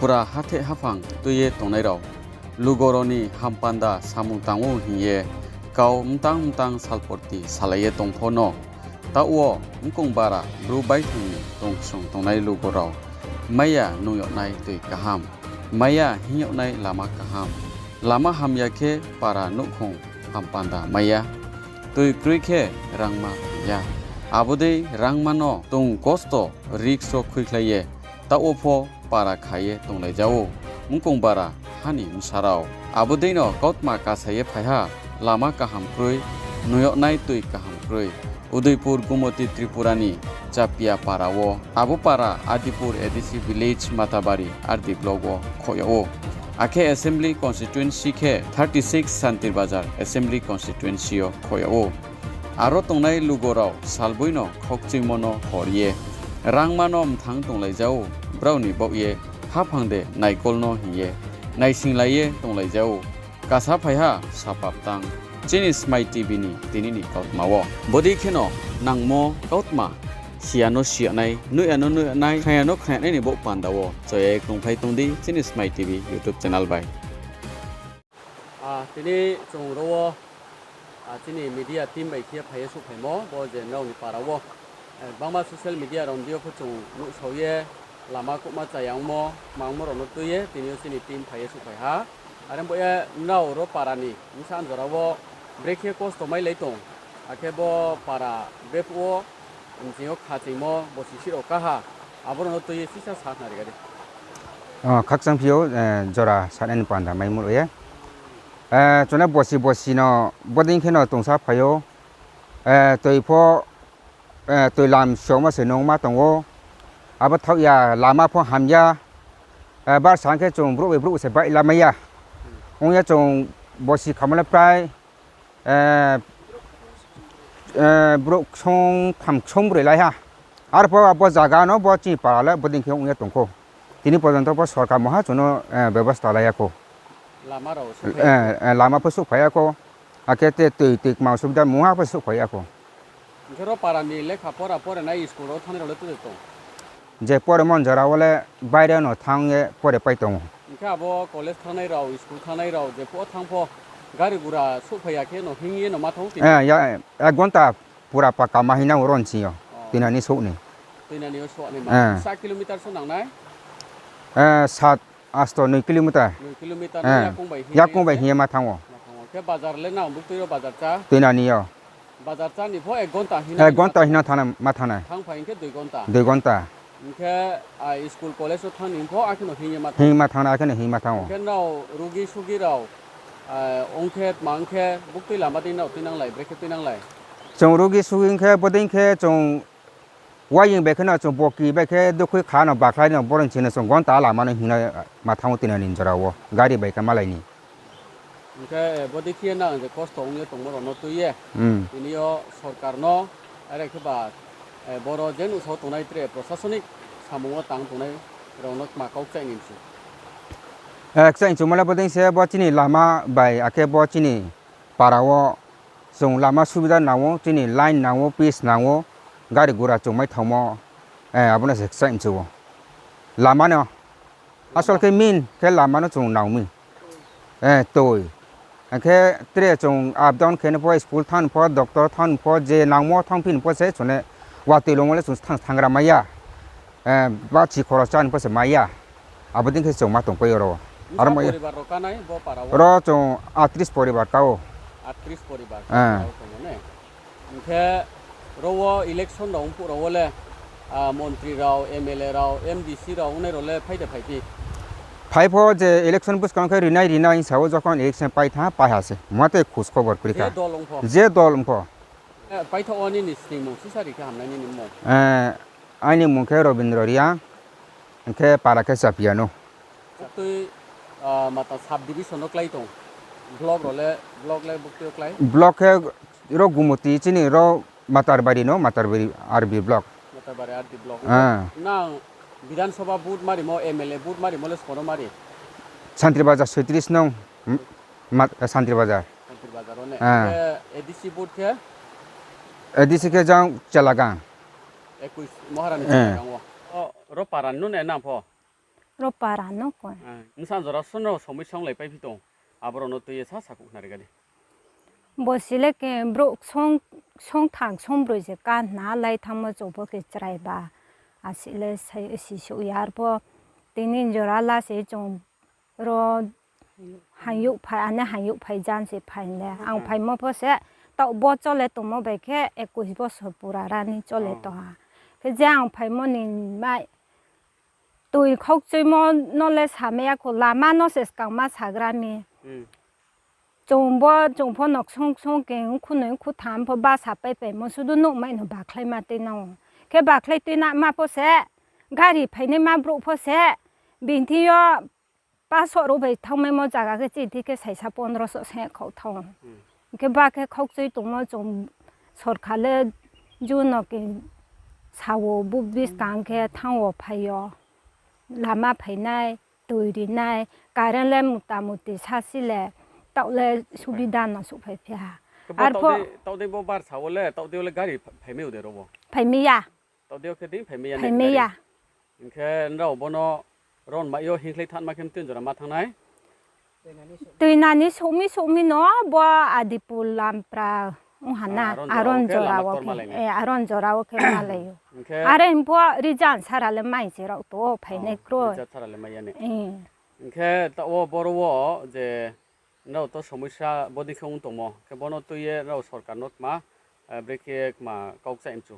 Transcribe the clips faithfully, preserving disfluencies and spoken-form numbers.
Pura hatheh haphang tui ye tongnai rao, lugo rao ni hampanda samung tang ou hing ye kau mtang mtang salporti salai ye tong pho no, taoh wo mkong bara Bru baithang ni tongksung tongnai lugo rao maiya nung yag nai tui kaham, maiya hing yag nai lama kaham, lama hamya khe para nouhkhong hampanda maiya, tui kroi khe rangma tong ya. Abo dei rangma no tong kosto risk wo khuikhlai ye, taoh wo pho para kha ye tonglai ja ou mkong bara ha ni bsa rao. Abo dei no kautma kasa ye phai ha, lama kaham kroi, nung yag nai tui kaham kroi. Udaipur Gumoti Tripura ni Chapia para wo, abo para Adipur A D C village Matabari R D block wo khoh yag ou. Akhe assembly constituency khe thirty six Santirbazar assembly constituency yo khoh yag ou. Aro tongnai lugo rao salboi no khokchuimo no hor ye, rangma no mthang tonglai ja ou, brao ni baoh ye haphang de naikol no hing ye naisinglai ye tonglai ja ou. Kasa phai ha sapap tang chini Smai T V ni tini ni kautma wo. Bodei kheno nangmo kautma, si ya no si yag nai, nuh ya no nuh yag nai, khna ya no khna yag nai ni baoh panda wo choya ye krungphai tong di chini Smai T V YouTube channel bai. Ah, tini chung ro wo, ah, chini media team bai khe phai ye souhphaimo, bo je nrao ni para wo, eh, gbangma social media rao ni deing yo pho chung nuhsao ye, lama kouhma chaya ongmo, kma ongmo rao no tui ye, tini yo chini team phai ye souhphai ha. Are bo ye nrao ro para ni bsa jora wo brekhe kosto mailai tong, akhe bo para brephuh wo bsing yo kha chingmo bosi sih rao kaha, abo rao no tui ye sisa sakhnari ga di. O, khakchangphi ou, eh, jora sanai ni panda maimo rao ye. Eh, chung le bosi bosi no bodei khe no tongsa phai ou. Eh, tui pho, eh, tui lam sioma se nungma tong ou. Abo thaoh ya, lama pho hamya. Eh, barsa khe chung brouh bai brouh se baihlamai ya. Ong ye chung bosi khamo le prai, eh, eh, brouh ksong tham ksong broi lai ha. Arpho abo zaga no bo chini para le bodei khe ong ye tong khou. Tini porjonto pho sorkar moha chung no, eh, bebosta lai ya khou. Lama rao souhphai ya khou. Eh, eh, lama pho souhphai ya khou. Akhe te tui, tui kma subida moha pho souhphai ya khou. Hing khe ro para ni lekha pora porenai school rao thanngnai rao le tui de tong? Je poremo jora wo le baire no thanng ye pore pai tong ou. Hing khe abo college thanngnai rao, school thanngnai rao, jephuh wo thanng pho, gari gura souhphai ya khe no hing ye no ma thanng ou tini? Eh, ya, ek ghonta pura paka ma hing nang ou ro nching yo. Tuinani souh ni. Tuinani yo souh ni ma. Eh. Sa kilometer so nangnai? Eh, sat, asto, noi kilometer. Noi kilometer, eh, no yakong bai hing ye, yakong bai hing ye ma thanng ou. Ma thanng ou. Khe bazar le nang buktui ro bazar chá? Tuinani yo. Bazar chá ni pho ek ghonta hing, ek ghonta hing nang thanng ma thanng nai. Thanngphai hing khe dui ghonta. Dui ghonta. Hing khe, ah, school college wo thanng ni pho akhe no hing ye ma thanng. Hing ma thanng nai, akhe no hing ma thanng ou. Hing khe nrao rugi sugi rao, ah, ong khe tma ong khe buktui lama dei nrao tuinanglai, brekhe tuinanglai? Chung rugi sugi ong khe bodei khe chung waying bai khe no chung boki bai khe dukhui kha no bakhlai no boro nching no chung ghonta lama no hing nai ma thanng ou tuinani jora wo gari bai khe malai ni. Hing khe, eh, bodei khe ye nang je kosto ong ye tongmo rao no tui ye, hmm, tini yo sorkar no, are khe ba, eh, boro je nuhsao tongnai tre prosasonik samung wo tang tongnai rao no kma kau kchaih ni mchu? Eh, kchaih mchumo le bodei se bo chini lama bai akhe bo chini para wo chung lama subida nang ou, chini line nang ou, pitch nang ou, gari gura chung mai thanngmo, eh, abo no se kchaih mchu ou. Lama no, asol khe main khe lama no chung nang mi. Eh, tui. Hing khe tre chung up down khe ni pho, school thanng ni pho, doctor thanng ni pho, je nangmo thanngphi ni pho se chung le watoi longmo le chung thanng thanng gra mai ya. Eh, ba chi khoro chá ni pho se mai ya. Abo dei khe chung ma tongpai ou ro. Aro bsa poribar rao kánai bo para wo? Ro chung atris poribar ka ou. Atris poribar, eh, ka ou tong ne. Hing khe ro wo election rao ongphuh rao wo le, ah, montri rao, M L A rao, M D C rao ongnai rao le phai de phai phi? Phai pho je election buskang khe rinai rinai hing sa ou, jokhon election pai thanng pai ha se. Mungha tei khus khobor kri kha. Je dol ong pho? Je dol ong pho. Eh, paithaoh wo nini sningmung sisa ri khe hamnai nini mmung? Eh, aini mmung khe Robindro Reang, hing khe para khe Chapia no. Buktui, ah, mata sub division no klái tong? Block rao le, block le buktui wo klái? Block khe ro Gumoti chini ro Matarbari no, Matarbari R B block. Matarbari R B block. Ah. Nang Bidhan Sabha vote marimo, M L A vote marimo le sbo no mari? Santri Bazar soitris nong, m-, ma-, Santri Bazar. Santri Bazar wo ne? Ah. Khe A D C vote khe? A D C khe jang Chelagang. Ekuis Maharani, eh, Chelagang wo. O, ro para ni no ne nang pho? Ro para no ko. Bsa jora sung rao somoi song lai pai phi tong. Abo rao no tui ye sa sakhouh khna ri ga di. Bo si le ke brouh song, song thang song broi se ka hna lai thanngmo chung pho ke chrai ba. Asi le sai, si souh ya arpho. Tini jora la se chung ro hanyouh phai, ane hanyouh phai jan se phai le. Ang phaimo pho se, taoh bo chole tongmo bai khe ekush bosor pura rani chole tong ha. Khe je ang phaimo ni mai, toi khaukchuimo no le samai ya kho, lama no se skangma sagra mi. Chung bo, chung pho no ksong ksong ke ongkhu noi ongkhu tham pho basa paipaimo sudu nouhmai no bakhlai ma tui nang ou. Khe bakhlai tui nama pho se, gari phainaima brouh pho se, bini thing yo pasoh rao bai thanngmaimo zaga khe chini thing khe saisa pondro so se khauh thanng ou. Hing khe ba khe khaukchui tongmo chung sorkar le ju no ke sa wo bu buskang khe thanng wo phai yo. Lama phainai, toi rinai, current le mutamuti sasi le, taoh le subida no souhphai phi ha. Arpho taoh dei bo barsa wo le, taoh dei wo le gari phaimai ou de ro wo? Phaimai ya. Taoh dei wo khe dei phaimai ya. Hing khe nrao bo no ron mai yo hingkhlai thanma khe mtui jora ma thanng nai. Tuinani souhmi souhmi no bo Adipur Lampra ong ha na, aron jora wo khe, aron jora wo khe malai ou. Are hing pho Rijang sara le mai se rao to phainai kroi. Hing khe taoh wo boro wo je nrao to somosya bodei khe ong tongmo, khe bo no tui ye nrao sorkar no kma, brekhe kma kau kchaih mchu.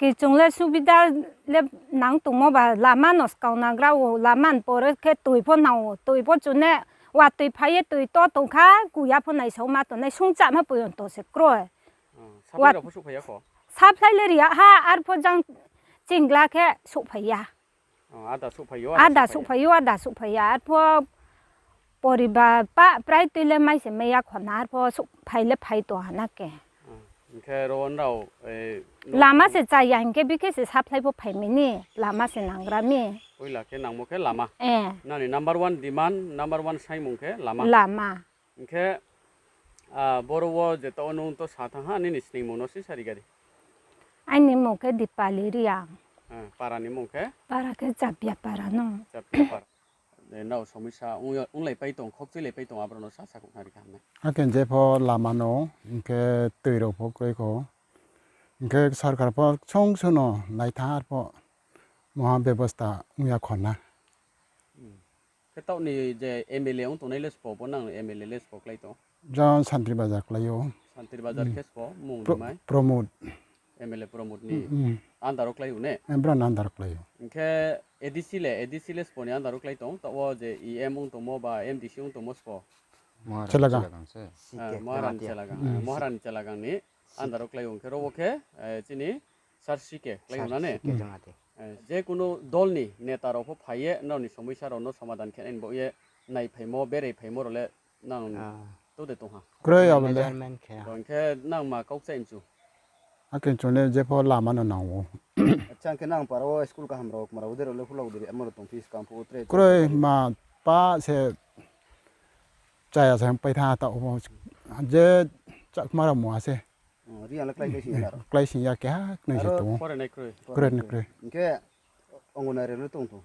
Khe chung le subida le nang tongmo ba lama no skang nagra ou, lama ni pore khe toi pho nang ou, toi pho chung ne watoi phai ye toi to tong kha, kuya pho naisao ma tongnai, sungchama poi yo to se kroi. Supply le ri ya ha, arpho jang chingla khe souhphai ya. Ada souhphai ou, ada souhphai ya, arpho poriba pa prai tui le mai se mai ya khona, arpho phai le phai tong ha na khe. Lama se chaya hing khe bikhe se supply pho phai mi ni, lama se nangra mi. Poila khe nangmo khe lama. Nani number one demand, number one saimung khe lama. Hing khe, boro wo je taoh nung to sa thanng ha, nini sningmung no se sari ga di. Aini mmung khe Dipali Reang. Para ni mmung khe? Para khe Chapia para no. Nrao somosya onglai pai tong, khokchuilai pai tong, aboro no sa sakhouh khna ri kha hamnai. Akhe je pho lama no, hing khe toi rao pho kroi kho. Hing khe sorkar pho song song no nai thanng arpho maha bebosta ong ya khona. Khe taoh ni je MLA ong tongnai le sbo, bo nang MLA le sbo klái tong? Jang Santri Bazar klái ou. Santri Bazar khe sbo mmung ni mai? Pramod. MLA Pramod ni under wo klái ou ne? Brao ni under wo klái ou. Hing khe ADC le, ADC le sbo ni under wo klái tong? Taoh wo je EM ong tongmo ba MDC ong tongmo sbo? Maharani Chelagang. Maharani Chelagang ni under wo klái ou. Hing khe ro wo khe chini sir C K klái ou na ne? Je kuno dol ni neta rao pho phai ye nrao ni somosya rao no somadan khe nai ni baoh ye naiphaimo, beraiphaimo rao le nang to de tong ha? Kroi abo le. Hing khe nang ma kau kchaih mchu? Akhe chung le je pho lama no nang ou. Acha, hing khe nang para wo school kaham rao kma rao de rao le phulao de ri, amo rao tong phi skang phuh tre. Kroi ma pa se chaya sa pai thanng taoh pho. Je chakma rao mungha se. Klái sing ya keha knoi se tong ou. Kroi ni kroi. Hing khe Anganwadi le tong tong?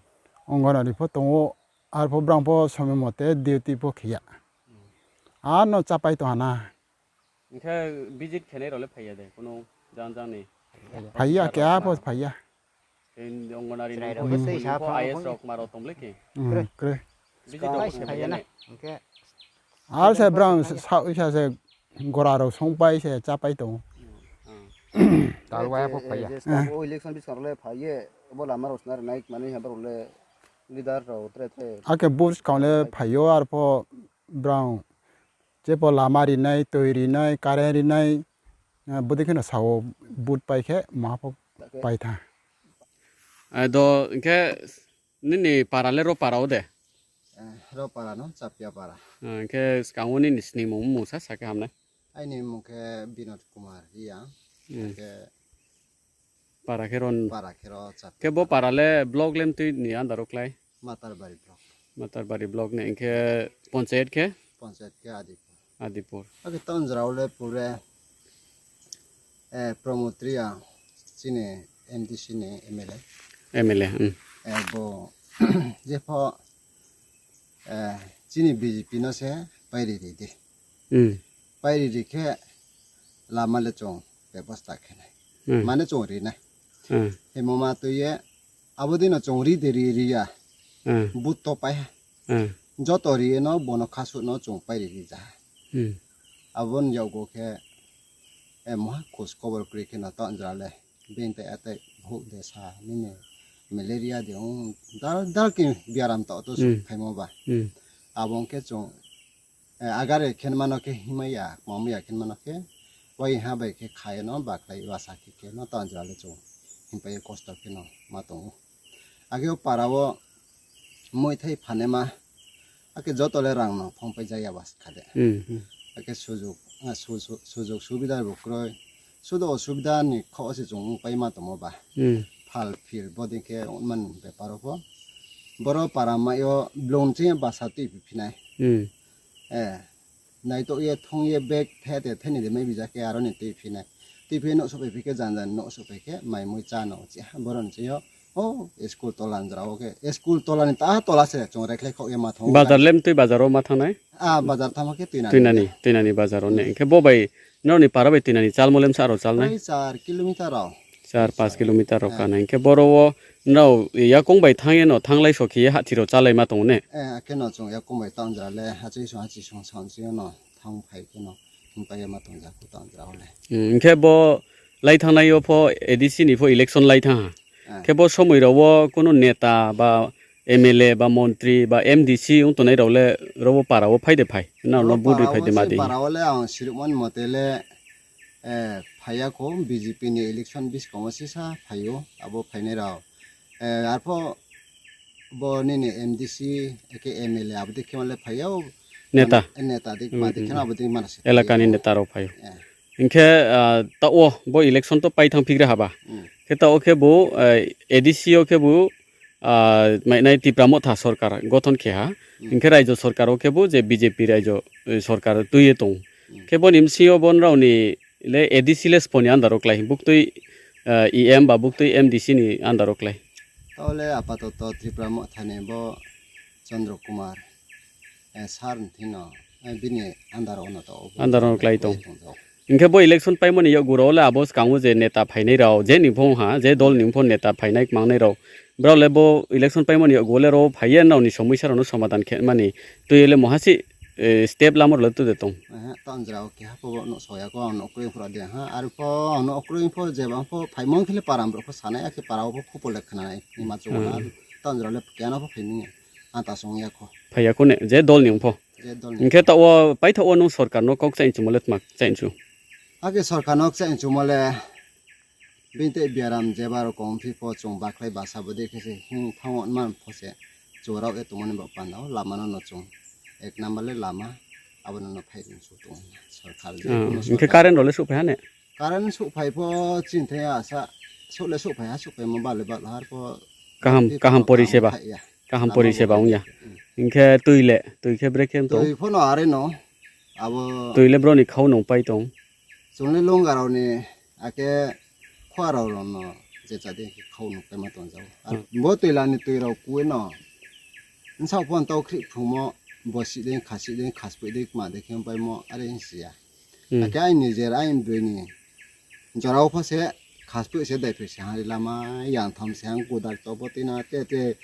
Anganwadi pho tong ou, arpho brang pho somoi mote duty pho khe ya. Ano chápai tong ha na. Hing khe visit khenai rao le phai ya de, kuno jang jang ni? Phai ya, keha pho phai ya. Anganwadi ni pho school ni pho IS rao kma rao tong le khe? Kroi. Visit rao phai ya na. Ar se brang saoh isa se gora rao songpai se chápai tong ou. Election buskang rao le phai ye, bo lama rao sna rinai kmanai ha brao le leader rao tre tre. Akhe buskang le phai ou, arpho brang je pho lama rinai, toi rinai, current rinai, bodei khe no sa ou, vote pai khe maha pho pai tha. Ado hing khe nini para le ro para wo de? Ro para no, Chapia para. Hing khe skang wo nini sningmung mmung sa sa khe hamnai. Aini mmung khe Binod Kumar Reang. Para khe ro. Khe bo para le block le mtui ni under wo klái? Matarbari block ni. Hing khe panchayat khe? Adipur. Akhe town jora wo le pure Pramod Reang chini MDC ni MLA. Bo Jepho, eh, chini B J P no se pairi ri di. Pairi ri khe lama le chung bebosta khe nai. Mane chung ri nai. Himoma tui ye, abo dei no chung ri de ri ri ya. But to pai ha. Joto ri ye no bono khasuh no chung pairi ri ja ha. Abo ni yakgo khe, eh, mungha khos kobor kroi khe no taoh jora le. Bini tai atai bhouh de sa nini malaria de ong dal dal khe biaram taoh to sung phaimo ba. Abo ong khe chung, eh, agare khenma no khe himai ya, kmamai ya khenma no khe, wai ha bai khe kha ye no bakhlai basa khe khe no taoh jora le chung himpai ye kosto khe no ma tong ou. Akhe o para wo moithai phanema, akhe joto le rang no phongpai ja ya ba kha de. Akhe sujug, ah, su-, su-, sujug subida bo kroi. Sudo osubida ni kho se chung ongpai ma tongmo ba. Phal phil bodei khe ongmani bepar wo pho. Boro para mai yo blong ching ye basa tuiphi phi nai. Eh, naitouh ye thong ye bag the te theni de mai bija khe aro ni tuiphi nai. Tuiphi nouh souhphai phi khe jan jan nouh souhphai khe mai mui chá no chi ha boro ni ching yo. O, school tola ni jora wo khe, school tola ni ta tola se chung rekhlai khaoh ye ma thanng ou. Bazar le mtui bazar wo ma thanng nai? Ah, bazar thanngmo khe Tuinani. Tuinani, Tuinani bazar wo ne. Hing khe bo bai, nrao ni para bai Tuinani chalmo le bsa rao chal nai? Prai char kilometer rao. Char panch kilometer rao ka nai. Hing khe boro wo nrao yakoung bai thanng ye no thannglai so khe ye hahthi rao chálai ma tong ou ne? Eh, akhe no chung yakoung bai taoh jora le, hachisung hachisung saonsi yo no thanng phai khe no, himpai ye ma tong ja khu taoh jora wo le. Hing khe bo lai thanngnai yo pho A D C ni pho election lai thanng ha. Khe bo somoi rao wo kuno neta ba M L A ba montri ba M D C ong tongnai rao le ro wo para wo phai de phai? Nrao no vote ri phai de ma de? Para wo le ang siruhmo ni mote le, eh, phai ya kho, B J P ni election buskang wo sisa phai ou, abo phainai rao. Eh, arpho bo nini M D C, eke M L A, abo dei khe ma le phai ou. Neta. Neta dei, ma dei khe no abo dei ma se. Elaka ni neta rao phai ou. Hing khe, ah, taoh wo bo election to pai thanng phigra ha ba. Khe taoh wo khe bo, eh, A D C yo khe bo, ah, mainai Tipra Motha sorkar gothon khe ha. Hing khe raijo sorkar wo khe bo je B J P raijo, eh, sorkar tui ye tong. Khe bo ni bsing yo bo nrao ni le A D C le spo ni under wo klái, buktui, eh, E M ba buktui M D C ni under wo klái? Taoh le apatoto Tipra Motha ni bo Chandra Kumar, eh, sir ni thing no, eh, bini under wo no taoh wo bo under wo klái tong. Hing khe bo election paimo ni yakgu rao le abo skang wo je neta phainai rao, je ni pho ha, je dol ni pho neta phainai kmangnai rao, brao le bo election paimo ni yakgu wo le ro phai ye nrao ni somoisa rao no somadan khe mani tui ye le muha se, eh, step lamo rao le tu de tong? Taoh jora wo keha pho bo no so ya kho, ang no kroi pho de ha, arpho ang no kroi pho jeba pho phaimo khe le para brouh pho sanai, akhe para wo pho khupor le khnanai, ni ma chung na, taoh jora le keha no pho phai mi, ata song ya kho. Phai ya kho ne, je dol ni ong pho. Hing khe taoh wo, paithaoh wo nung sorkar no kau kchaih chumo le tma kchaih chu? Akhe sorkar no kchaih chumo le, bini tei biaram jeba rao kong phi pho chung bakhlai basa bo dei khe se hing thanng wo man pho se, chung rao ye tongmo ni bo panda wo lama no no chung, ek number le lama, abo no no phai ri su tong sorkar. Hing khe current rao le souhphai ha ne? Current souhphai pho chini thai asa, souh le souhphai ha, souhphaimo ba le ba lahar pho kaham, kaham poriseba, kaham poriseba ong ya. Hing khe tui le, tui khe brekhe tong? Tui pho no are no, abo tui le bro ni khau nung pai tong? Chung le Longga rao ni, akhe khua rao rao no je cha dei khe khau nung paima tong jao. Bo toila ni tui rao kui no, bsaoh pho tau khrih phrungmo, bosi dei, khasi dei, khaspoih dei, kma dei khe paimo, are hing si ya. Akhe aini jer, aini broi ni jora wo pho se, khaspoih se, daiphroi se, ha ri lama, yang tham se, ang kudak to bo tuina, te, te,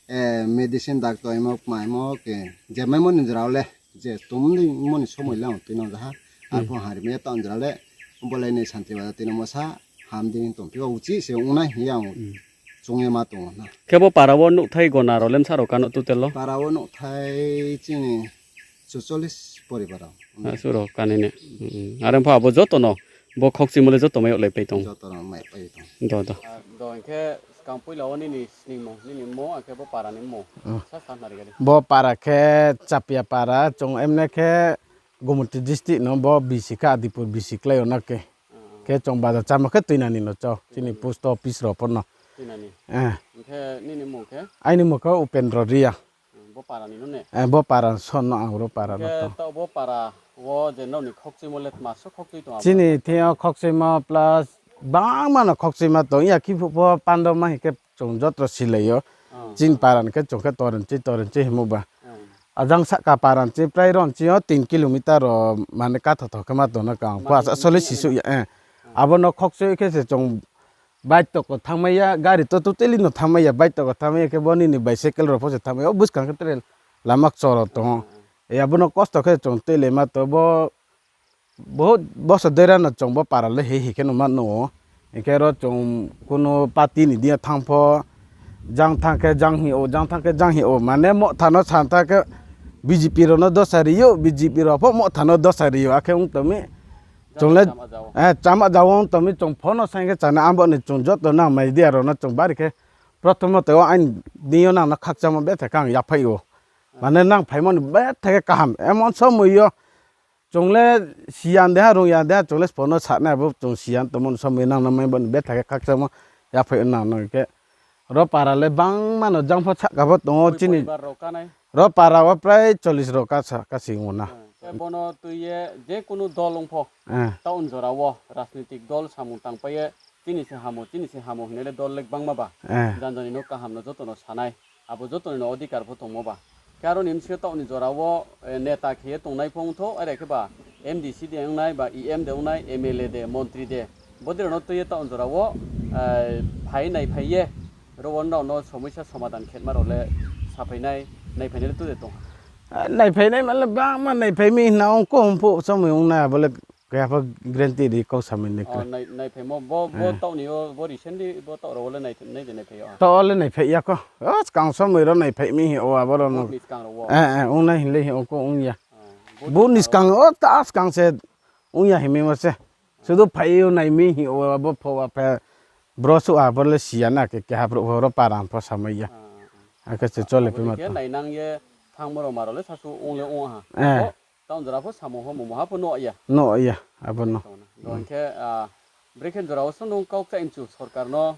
eh, medicine dak to imo, kma imo, khe, je maimo ni jora wo le, je tum ni mo ni somoi le ang tuinang ja ha. Arpho ha ri mai ya taoh jora le, bo lai ni santi baja tuinangmo sa, ham di tong phi ba uchih se ong nai hing ye ang chung ye ma tong ou na. Khe bo para wo nouhthai gona rao le bsa rao kano total wo? Para wo nouhthai chini chuchollis poribar rao. Asuh rao kanai ne. Are pho abo joto no, bo khokchimo le joto mai yag lai pai tong? Joto no mai pai tong. Do, do. Do, hing khe skang poila wo nini sningmung, nini mmung, akhe bo para ni mmung. Sa sa nari gari. Bo para khe Chapia para, chung emne khe Gomoti district no bo bisi khe Adipur bisi klái yo na khe. Khe chung baja chámo khe Tuinani no chá, chini post office rao pho no. Tuinani. Hing khe nini mmung khe? Aini mmung khe Upendra Reang. Bo para ni no ne? Bo para son no, ang ro para no tong. Taoh bo para wo je nrao ni khokchuimo le tma so khokchui tong abo? Chini thing yo khokchuimo plus bangma no khokchuimo tong ya, khiphuh pho pando ma hing khe chung jotro silai yo. Chini para ni khe chung khe Toronchi, Toronchi hingmo ba. Ajang sahka para ni chini prai ron chini yo tin kilometer ro mane kathotho khe ma tong no kang. Pho asa sole sisuh ya. Abo no khokchoi khe se chung bike toko thanngmai ya, gari to totally no thanngmai ya, bike toko thanngmai ya khe bo nini bicycle rao pho se thanngmai ya, o buskang khe tre lama kchoro tong ou. Abo no kosto khe chung tuilai ma tong bo, bo, boso dera no chung bo para le hei hei khe no ma nuh ou. Hing khe ro chung kuno party ni deing yo thanng pho, jang thanng khe jang hing ou, jang thanng khe jang hing ou. Mane Motha no sa thanng khe B J P rao no dosa ri ou, B J P rao pho Motha no dosa ri ou, akhe ong tong mi. Chung le, chama ja wo ong tong mi, chung pho no saing khe chana, abo ni chung joto nang media rao no chung bari khe, prothom no tei o aini deing yo nang no khakchangmo betha khe ang yaphaih ou. Mane nang phaimo ni betha khe kaham, emon somoi yo. Chung le siyan deha, rungyan deha, chung le sbo no sanai, abo chung siyan tongmo ni somoi nang no mai bo ni betha khe khakchangmo yaphaih ou nang no khe. Ro para le bangma no jang pho sahka pho tong ou chini. Ro para wo prai chollish ro ka sa, kasi ong ou na. Bono tui ye je kunu dol ong pho, taoh ni jora wo rajnitik dol samung tangpai ye, chini se hamo, chini se hamo hingnai le dol le gbangma ba. Jan jani no kaham no joto no sanai, abo joto ni no odhikar pho tongmo ba. Khe aro ni bsing yo taoh ni jora wo, neta khe ye tongnai pho ongthou, are khe ba M D C de ongnai ba E M de ongnai, M L A de, montri de, bodei rao no tui ye taoh ni jora wo phai naiphai ye, ro wo nrao no somoisa somadan khetma rao le saphai nai, naiphainai le tu de tong ha? Naiphainai ma le bangma naiphai mi hna ong kho, hing phuh somoi ong nai, abo le keha pho guarantee ri kau samai nai khe. Naiphaimo bo, bo taoh ni yo, bo recently bo taoh rao wo le nai, nai de naiphai yo? Taoh wo le naiphai ya kho. O, skang somoi rao naiphai mi hing ou abo rao no. Ong nai hing le hing ong kho ong ya. Bo ni skang, o, ta skang se ong ya hingmaimo se. Sudu phai yo nai mi hing ou abo pho wa phe. Bro suh abo le si ya na khe, keha brouh pho ro para pho samai ya. Akhe se chole phi ma tong. Nainang ye thanngmo rao ma rao le sasu ong le ong ha. Taoh jora pho samung pho mungha pho nuh ya. Nuh ya, abo no. Hing khe, brekhe jora wo sung nung kau kchaih mchu sorkar no.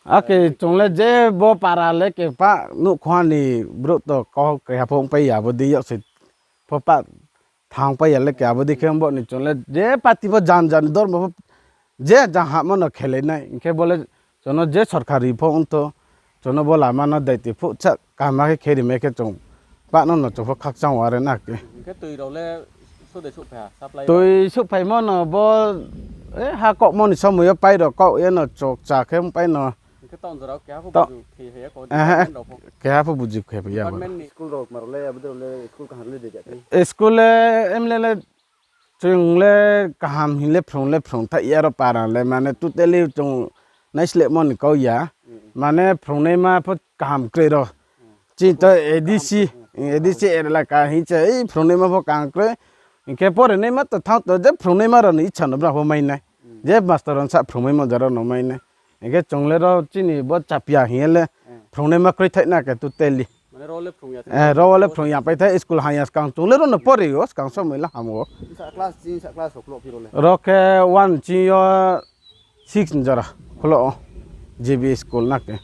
Akhe chung le je bo para le khe pah nuh khoha ni brouh to kau keha pho ongpai ya, abo dei yag se pho pah thanngpai ya le khe, abo dei khe bo ni chung le je party pho jan jan dormo pho je jang hamo no khelai nai. Hing khe bo le chung no je sorkar ri pho ongthou, chung no bo lama no daiti phuh cha kaham khe khe ri mai khe chung pah no no chung pho khakchang wo are na khe. Hing khe tui rao le suh de suhphai ha, supply rao? Tui suhphaimo no bo, ha kaohmo ni somoi yo pai rao kaoh ye no chokcha khe pai no. Hing khe taoh jora wo keha pho buju khe ya kho, department rao pho? Keha pho buju khe ya. Department ni school rao ma rao le, abo dei rao le school kaham le de ja khe? School le, M L A le, chung le kaham hing le phrung le phrung thaih ya ro para le, mane totally chung naislehmo ni kau ya. Mane phrungnaima pho kaham kroi ro. Chini to A D C, A D C elaka hing se, ei phrungnaima pho kaham kroi. Hing khe porinaima to thanng to je phrungnaima rao ni icha no brao pho mai nai. Je master rao sa phrungmaimo jora no mai nai. Hing khe chung le ro chini bo chapia hing ye le phrungnaima kroi thaih na khe totally. Ro wo le phrung ya pai thai, school hang ya skang chung le ro no pori ou, skang somoi le ham ou. Ro khe one ching yo six ni jora kholo ou, G B school na khe.